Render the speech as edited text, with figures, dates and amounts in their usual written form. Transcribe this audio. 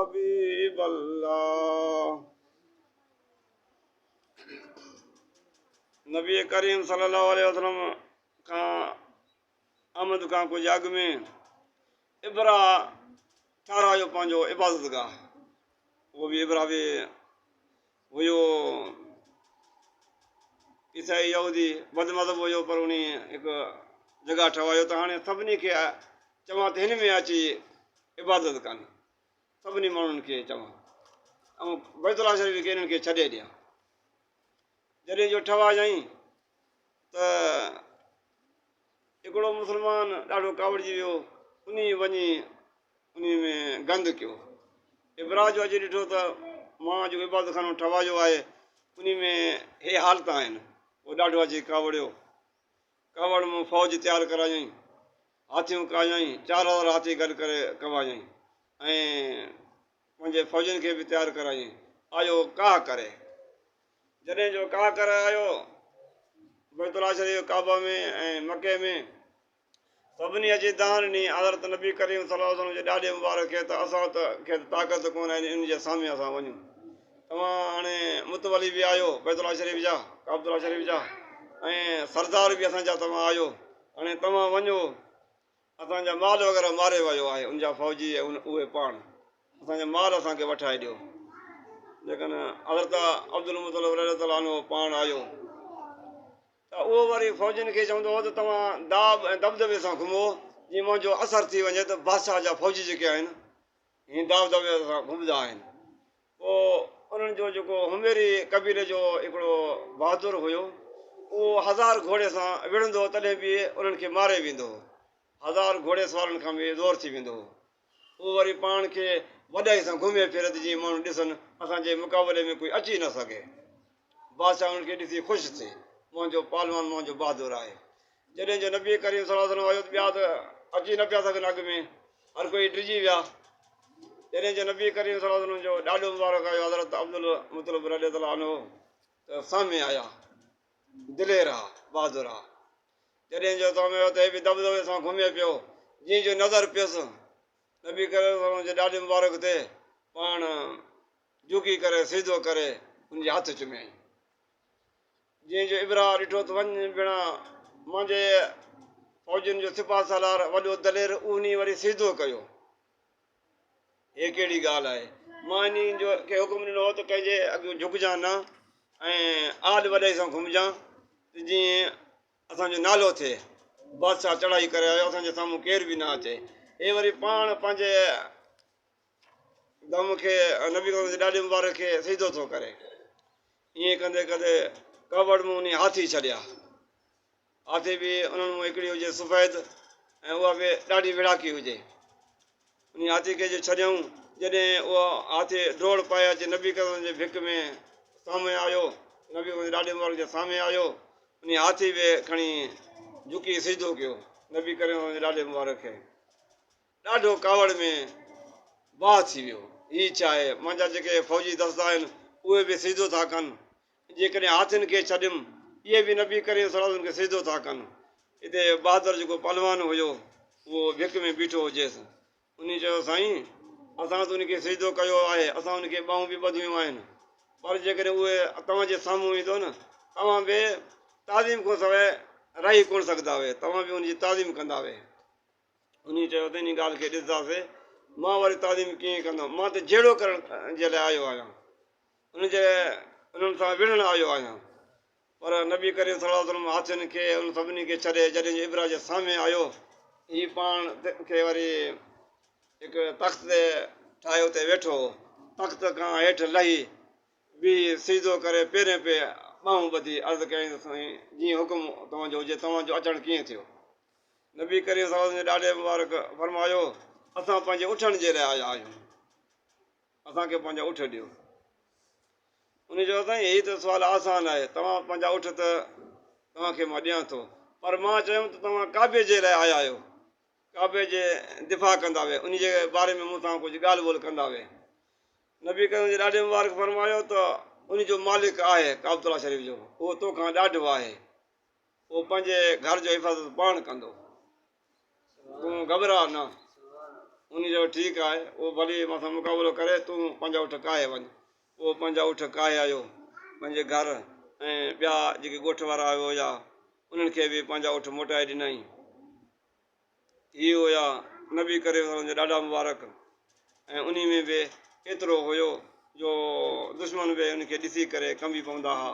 حبيب الله. نبي ڪريم صلي الله عليه وسلم کان آمد کان ڪجهه اڳ ۾ ابرا ٺهرايو پنهنجو عبادت گاهه. اهو به ابرا به هيو عيسائي يهودي بد مذهب هيو پر انهي هڪ جڳهه ٺهرايو ته هاڻي سڀني کي چوان ته هن ۾ اچي عبادت ڪن. سڀني ماڻهن کي چوان ۽ بيت الله شريف کي انهن کي ڇڏي ڏيان. جڏهن جو ٺهوايائين ته هڪڙو مسلمان ڏاڍو ڪاوڙجي ويو، انهي وڃي انهي ۾ گند ڪيو. ابراهه جو اچي ڏٺو ته مان جيڪو عبادت خانو ٺهوايو آهي انهي ۾ هي حالت آهن. پوء ڏاڍو اچي ڪاوڙيو. ڪاوڙ مان فوج تيار ڪرايائين، هاٿيون ڪاهيائين، 4000 هاٿي گڏ ڪري ڪوايائين ۽ پنهنجي فوجين کي به تيار ڪرايائين. آيو ڪاهه ڪري. جڏهن جو ڪاهه ڪري آيو بيت الله شريف ڪعبه ۾ ۽ مڪي ۾ سڀني اچي دانهن ڏني حضرت نبي ڪريم صلي الله عليه وسلم جي ڏاڏي مبارڪ کي ته اسان ته کي ته طاقت ڪونه آهي ان جي سامهون اسان وڃون. توهان هاڻي متولي به آهيو بيت الله شريف جا، ڪعبة الله شريف جا ۽ سردار به اسان جا توهان آهيو، هاڻي توهان وڃو، اسان جا مال وغيره ماري ويو آهي ان جا فوجي ۽ اهي پاڻ، اسان جا مال اسان کي وٺائي ڏيو. ليڪن حضرت عبدالمطلب رضي الله عنه پاڻ آيو ته اهو وري فوجين کي چوندو هو ته توهان داٻ ۽ دٻدٻي سان گهمو جيئن منهنجو اثر ٿي وڃي ته بادشاهه جا فوجي جيڪي آهن هي دٻدٻي سان گهمندا آهن. پوء انهن جو جيڪو حميري قبيلي جو هڪڙو بهادر هيو، اهو هزار گهوڙي سان وڙهندو هو، تڏهن به انهن کي ماري ويندو هو. هزار گهوڙي سوارن کان به زور ٿي ويندو هو. اهو وري پاڻ کي وڏائي سان گهمي ڦري ته جيئن ماڻهو ڏسن، اسان جي مقابلي ۾ ڪوئي اچي نه سگهي. بادشاهه انهن کي ڏسي خوش ٿي، منهنجو پهلوان منهنجو بهادر آهي. جڏهن جو نبي ڪريم صلي الله عليه وسلم آيو ته ٻيا ته اچي نه پيا سگهن اڳ ۾ هر ڪوئي ڊڄي ويا. جڏهن جو نبي ڪريم صلي الله عليه وسلم جو ڏاڏو مبارڪ آيو حضرت عبدالمطلب رضي الله عنه ته سامهين آيا، دلير ها، بهادر ها. جڏهن جو سامهين آيو ته هي به دٻدٻي سان گهمي پيو، جيئن جو نظر پيس نبي ڪريم صلي الله عليه وسلم جي ڏاڏي مبارڪ تي پاڻ جهڪي ڪري سجدو ڪري ان جي هٿ چميائين. جنهن جو ابراهه ڏٺو ته وڃ ڀيڻا منهنجي فوجين جو سپاهه سالار وڏو دلير انهي وري سجدو ڪيو. هي ڪهڙي ڳالهه آهي. مان انهي جو کي حڪم ڏنو هو ته ڪنهن جي اڳيون جهڪجان نه ۽ آڏ وڏائي سان گهمجان ته جيئن اسان جو نالو ٿئي. بادشاهه چڙهائي ڪري آيو اسان جي سامهون ڪير به نه اچي. هي وري پاڻ پنهنجي دم کي نبي ڪريم جي ڏاڏي مبارڪ کي سجدو ٿو ڪري. ائين ڪندي ڪندي ڪاوڙ ۾ انهي هاٿي ڇڏيا. هاٿي به انهن مان هڪڙي هجي سفيد ۽ اها به ڏاڍي وڙاڪي هجي. انهي هاٿي کي جو ڇڏيائون، جڏهن اهو هاٿي ڊوڙ پائي اچي نبي ڪريم جي ڀڪ ۾ سامهين آيو، نبي ڪريم جي ڏاڏي مبارڪ جي سامهين آيو، انهي هاٿي به کڻي جهڪي سجدو ڪيو نبي ڪريم جي ڏاڏي مبارڪ کي. ڏاڍو ڪاوڙ ۾ باهه ٿي ويو. هي ڇا آهي؟ منهنجا جيڪي فوجي دستا آهن، اهي به سجدو ٿا ڪن. جيڪڏهن هاٿين کي ڇڏيم، اهي به نبي ڪريم صلي الله عليه وسلم کي سجدو ٿا ڪن. اتي بهادر جيڪو پهلوان هيو، اهو ڀڪ ۾ بيٺو هجيس. انهي چيو، سائين! اسان ته ان کي سجدو ڪيو آهي، اسان ان کي ٻانهون به ٻڌيون آهن، پر جيڪڏهن اهي توهان جي سامهون ايندو نه، توهان به تعظيم کان سواء رهي ڪونه سگهندا هئي، توهان به ان جي تعظيم ڪندا هئي. انهيء چيو ته انهيء ڳالهه کي ڏسنداسين، مان وري تعظيم ڪيئن ڪندم؟ مان ته جهيڙو ڪرڻ جي لاء آيو آهيان، انهن جي انهن سان وڙهڻ آيو آهيان. پر نبي ڪريم صلي الله عليه وسلم هاٿين کي انهن سڀني کي ڇڏي جڏهن جو ابراهه جي سامهين آيو، هي پاڻ کي وري هڪ تخت تي ٺاهي اتي ويٺو هو، تخت کان هيٺ لهي بيهي سجدو ڪري پيرين پئي ٻانهون ٻڌي عرض ڪيائين ته سائين جيئن حڪم توهان جو هجي، توهان جو اچڻ ڪيئن ٿيو؟ نبي ڪريم صلي الله عليه وسلم جي ڏاڏي مبارڪ فرمايو، اسان پنهنجي اٺن جي لاء آيا آهيون، اسان کي پنهنجا اٺ ڏيو. انهي چيو، سائين هي ته سوال آسان آهي، توهان پنهنجا اٺ ته توهان کي مان ڏيان ٿو، پر مان چيم ته توهان ڪعبي جي لاء آيا آهيو، ڪعبي جي دفاع ڪندا وي، انهي جي باري ۾ مون سان ڪجهه ڳالهه ٻولهه ڪندا وي. نبي ڪريم جي ڏاڏي مبارڪ فرمايو ته انهي جو مالڪ آهي ڪعبة الله شريف جو، اهو تو کان ڏاڍو آهي. اهو پنهنجي گهر جو حفاظت پاڻ ڪندو، تون گهٻراء نه. انهي چيو ٺيڪ آهي، اهو ڀلي مان سان مقابلو ڪري، تون پنهنجا اٺ ڪاهي وڃ. اهو پنهنجا اٺ ڪاهي آيو پنهنجي گهر ۽ ٻيا جيڪي ڳوٺ وارا هيا انهن کي به پنهنجا اٺ موٽائي ڏنائين. هي هيا نبي ڪريم صلعم جا ڏاڏا مبارڪ ۽ انهي ۾ به ايترو هيو جو دشمن به ان کي ڏسي ڪري ڪنبي پوندا ها.